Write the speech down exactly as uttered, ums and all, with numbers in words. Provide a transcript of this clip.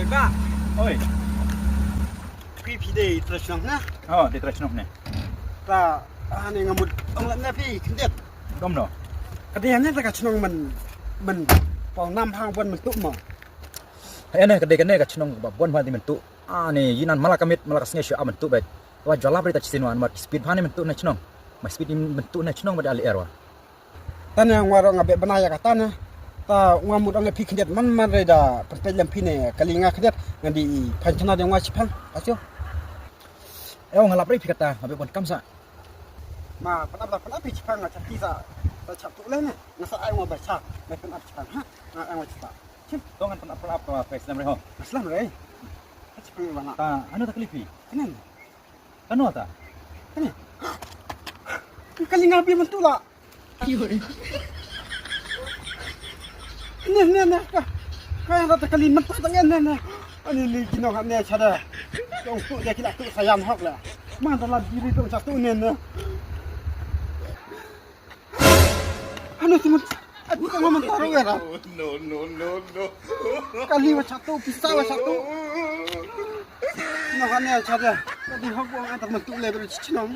Ba, oi. Phi phi dei trai shnong na? Oh, dei trai shnong ne. Ta, ani nga mut ong lam na phi khyndiat. Dom no. Ka dei ne ta ka shnong man man pau nam hang bon man tu mo. Ene ka dei kane ka shnong ba bon hwa di man tu. Ani yinan mala ka mit mala ka sngi shu a man tu ba. Wa jwala bri ta chisin wan mat speed bhane man tu na shnong. Ma speed man tu na shnong ba da ali erwa. Tane ngwa ro nga be bana ya ka tane. Ta ngwa mut ong phi khyndiat man man re da pynpeit lem phi ne kali nga khyndiat ngan di phan chana de ngwa chipang. Asio. Eo nga lap re phi kata nga be bon kam sa. Ma pan ap la pan ap phi chipang nga chap ti sa. Ta chap tu le ne. Nga sa ai ngwa ba cha. Me pan ap chipang ha. Nga ai ngwa chipang. Chim. Dong ngan pan ap pan ap ka face lem re ho. Aslam re. Chipang bana. Ta ano ta kali phi. Kenen. Kano ta? Kane. Ka kali nga bi man tu la. Ne ne ne ka. Ka yang ta kali man ta ne ne ne. Ani ni kino ka ne chada. Dong tu dia kila tu sayam hok la. Man ta la diri dong satu ne ne. Ano si man. Ano ka man taro era. No, no, no, no. Kali wa chatu, pisa wa chatu. No hane chatu. Tadi hok wa ata man tu le bro chichinong.